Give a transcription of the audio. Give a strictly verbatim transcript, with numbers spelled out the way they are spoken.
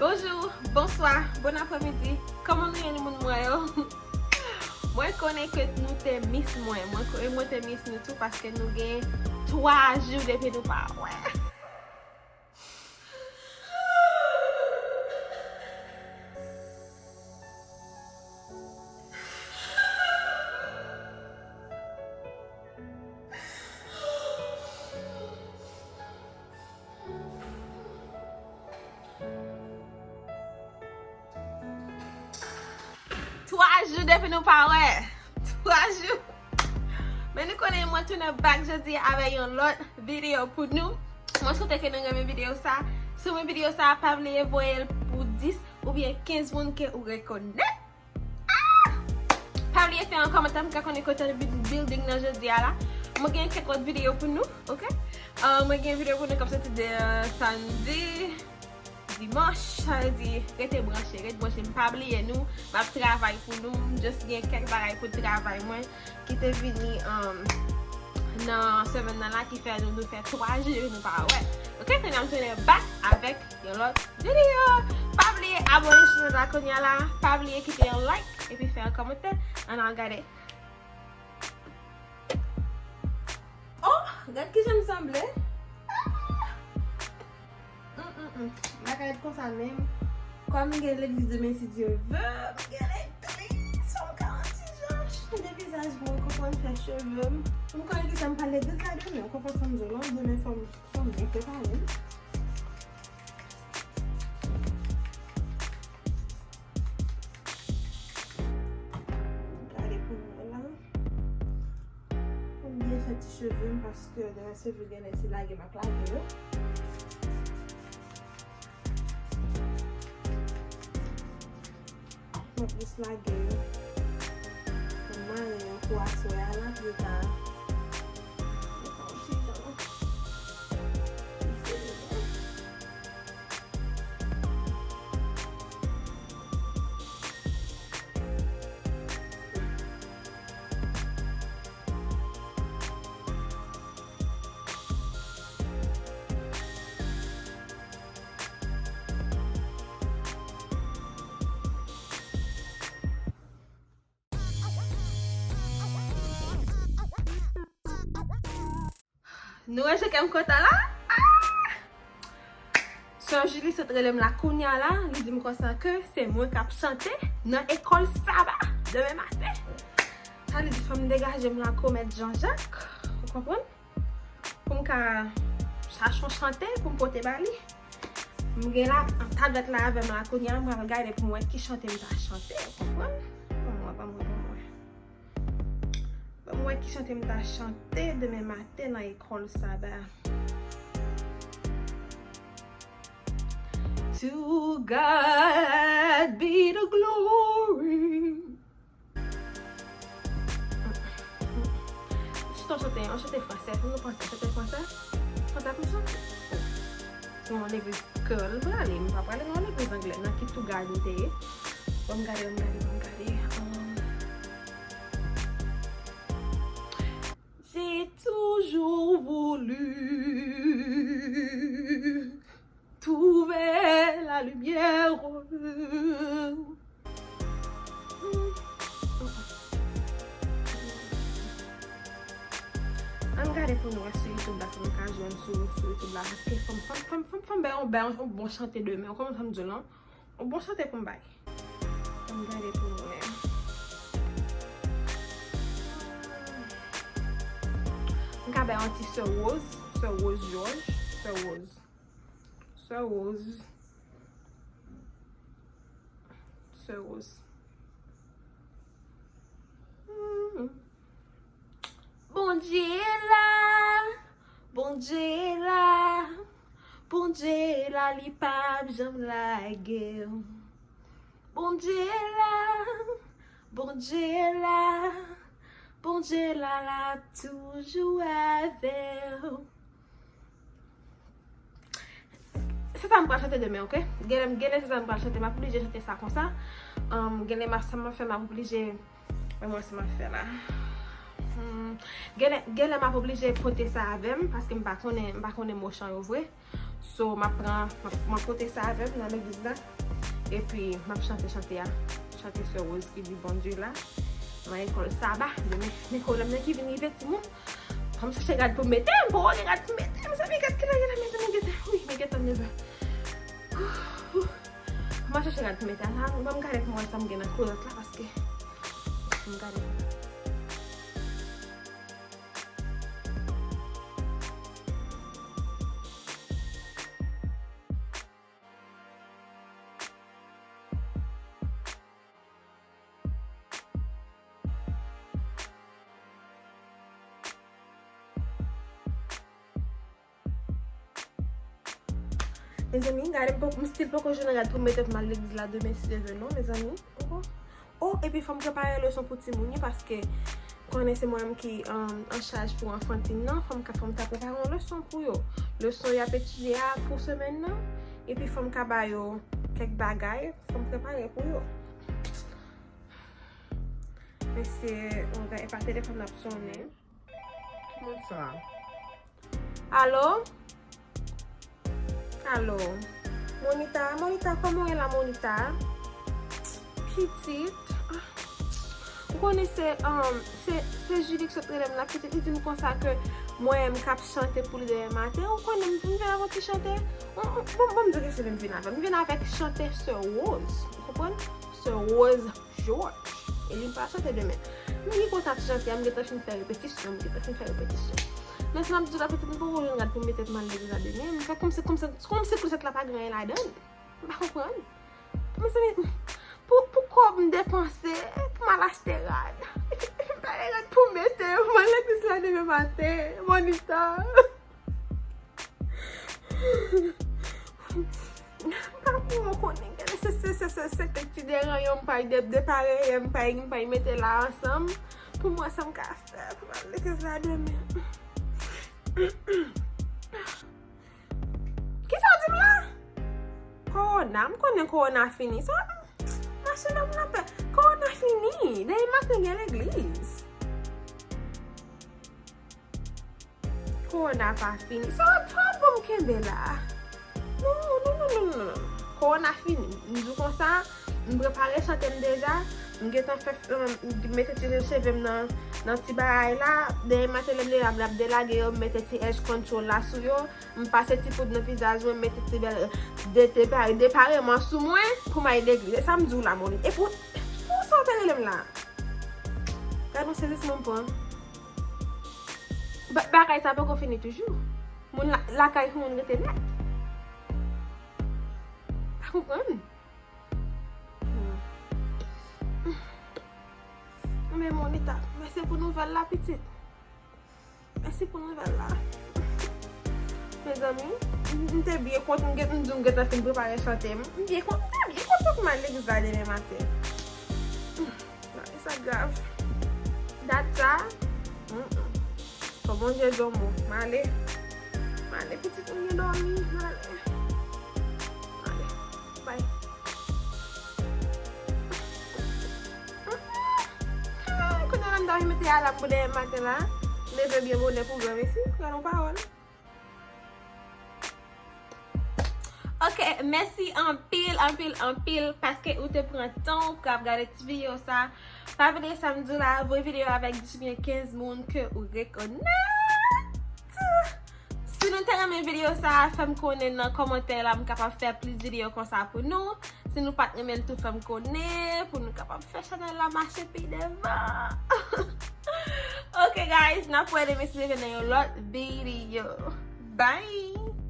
Bonjou, bonswa, bon apremidi. Kòman nou ye, moun mwen yo? Mwen konnen ke nou te miss mwen. Mwen ko-, mwen te miss nou tou paske nou gen twa jou depi nou pa wè. Twa jou depi nou pa wè. Twa jou. Men nou konnen mwen tounen back jodi avè yon lòt videyo pou nou. Mwen swete ke nou renmen videyo sa. Si w renmen videyo sa, pa bliye voye l pou dis oubyen kenz moun ke ou rekonèt. Ah! Pa bliye fè yon kòmantè pou m ka konnen kote nou building nan jodi a la. Mwen gen kèk lòt videyo pou nou, oke? Ah, mwen gen videyo pou nou k ap soti de, ah, samdi, dimanch, sa vle di, rete branche, rete branche. M pa bliye nou, m ap travay pou nou, m just gen kèk bagay pou travay mwen ki te vini, um, nan semèn nan la ki fè nou, nou fè twa jou nou pa wè. Oke, kounye a m tounen back avèk yon lòt videyo. Pa bliye abòne sou chanèl la kounye a la, pa bliye kite yon like epi fè yon kòmantè. Ann al gade. Oh, gad kijan m sanble. Ah! Mm, mm, mm. Bagay konsa menm. Kòm m gen legliz demen, si Dye vle, m gen legliz, fò m ka yon ti jan chanje vizaj mwen, konprann, fè cheve m. M konnen ki sa m pral legliz la demen, ou konprann sa m di w lan, demen fò m, fò m byen prepare m. Gade pou mwen la. Pou m byen fè ti cheve m paske demen se vre gen lè se lage m ap lage yo. M ap jis lage yo. Pou m mare yo pou aswè a la pou yo ka, yo ka yon ti jan. Nou wè jan kè m kontan la? Ah! Sè Julie sot rele m la kounye a la, li di m konsa ke se mwen k ap chante nan ekòl Saba demen maten. Sa vle di fò m degaje m la komèt Jean Jacques, ou konprann? Pou m ka chache yon chante pou m pote ba li. M gen la, tablèt la avè m la kounye a, m pral gade pou m wè ki chante m ta chante, ou konprann? Ban m wè, ban m wè, ban m wè. Ban m wè ki chante m ta chante demen maten nan ekòl Saba. To God be the glory. Chante, chante, yon chante fransè, pou nou panse, chante fransè. Fransè pou chante. Nan yon legliz kreyòl m prale, m pa prale nan yon legliz anglè, nan ki tou gad m te ye. Ban m gade, ban m gade, ban m gade. Um, J'ai toujours voulu trouver la lumière. Ann gade pou nou wè sou YouTube la, si nou ka jwenn sou, sou YouTube la, paske fò m, fò m, fò m, fò m, fò m bay yon, bay yon bon chante demen, ou konprann sa m di w lan? Yon bon chante pou m bay. Ann gade pou nou wè. M ka bay yon ti Sè Rose, Sè Rose Georges, Sè Rose. Sè Rose. Sè Rose. Hmm. Bondye la, Bondye la, Bondye la, li p ap janm lage w. Bondye la, Bondye la, Bondye la, l ap toujou avè w. Se sa m pral chante demen, oke? Genlè, genlè se sa m pral chante, m ap oblije chante sa konsa. Um, genlè m ap, sa m ap fè, m ap oblije, men mwen sa m ap fè la. Hmm, genlè, genlè m ap oblije pote sa avè m, paske m pa konnen, m pa konnen mo chan yo vre. So, m ap pran, m ap, m ap pote sa avè m nan legliz la. Epi, m ap chante chante a. Chante Sè Rose ki di Bondye la. Nan lekòl Saba. Demen, men kolèm nan ki vin rive, timoun. Fò m chèche rad pou m mete, m poko gen rad pou m mete, mezanmi, gad kilè l ye la, mezanmi, gentan, wi, men gentan nevè. M ap chèche rad pou m mete a la, ban m gade pou m wè sa m gen nan klozèt la, paske m gade. Mezanmi, gade m poko, m still poko jwenn rad pou m mete pou m al legliz la demen, si Dye vle, non, mezanmi. Oh, oh. Oh, epi fò m prepare leson pou timoun yo, paske konnen se mwen menm ki, um, an chaj pou anfantin nan, fò m ka, fò m ta prepare yon leson pou yo. Leson y ap etidye a pou semèn nan, epi fò m ka ba yo kèk bagay, fò m prepare pou yo. Mesye, oh, gade, e pa telefòn ap sonnen. Ki moun sa? Alo? Alo? Monita, Monita, kòman w ye la, Monita? Pitit. Ah. Ou konnen se, um, se, se Julie ki sot rele m la, pitit, li di m konsa ke mwen m k ap chante pou li demen maten. Ou konnen m vin fè yon ti chante. Bon, bon, bon, m di w ki chante m vin avè. M vin avèk chante Sè Rose. Ou konprann? Sè Rose George. E li pa chante demen. M gen kontak chante a, m gentan fin fè repetisyon, m gentan fin fè repetisyon. Men sa m ap di w la, pitit, m poko jwenn rad pou m mete pou m al legliz la demen. M fè kòmsi, kòmsi, kòmsi klozèt la pa gen anyen ladan l. M pa konprann. Mezanmi, pou, pou kòb m depanse, pou m al achte rad. M pa gen rad pou m mete, pou m al legliz la demen maten, Monita. M pa pou ou konnen, gade, se, se, se, se, se kèk ti deranyon m pral de-, depareye, m pral, m pral mete la ansanm pou m wè sa m ka fè pou m al legliz la demen. Kisa w di m la? Kowona, m konnen kowona fini. Sa, mache nan lapè. Kowona fini. Demen maten gen legliz. Kowona pa fini. Sa w ap, sa w ap ban m kenbe la? Non, non, non, non, non, non. Kowona fini. M di w konsa, m prepare chante m deja. M gentan fè, um, mete ti cheve m nan, nan ti bagay la. Demen maten lè m leve, m ap delage yo, m mete ti edge control la sou yo. M pase ti poud nan vizaj mwen, m mete ti bèl de, depare, depareman sou mwen pou m al legliz. E sa m di w la, Moni. E pou, pou sa w te rele m la? Gad yon sezisman m pran. Ba-, bagay sa poko fini toujou. Moun la, lakay pou moun rete nèt. Pa konprann? Hmm. Men Monita, mèsi pou nouvèl la, pitit. Mèsi pou nouvèl la. Mezanmi, m, m te byen kontan, m gen, m di w m gentan fin prepare chante m. M byen kontan, m te byen kontan pou m al legliz la demen maten. Bagay sa grav. Dat sa, mm, mm. Fò Bondye di yon mo. M ale. M ale, pitit, m gen dòmi. M ale. M ale. Bay. Kounye a la m ta vin mete alam pou demen maten la. Leve byen bonè pou granmesi. Gade yon pawòl. Ok, mèsi anpil, anpil, anpil, paske ou te pran tan w pou ap gade ti videyo sa. Pa bliye sa m di w la, voye videyo avèk dis oubyen kenz moun ke ou rekonèt. Si nou te renmen videyo sa, fè m konnen nan kòmantè la, m kapab fè plis videyo konsa pou nou. Si nou pa t renmen l tou, fè m konnen pou nou kapab fè chanèl la mache pi devan. Ok, guys, n ap wè demen si Dye vle nan yon lòt videyo. Bye!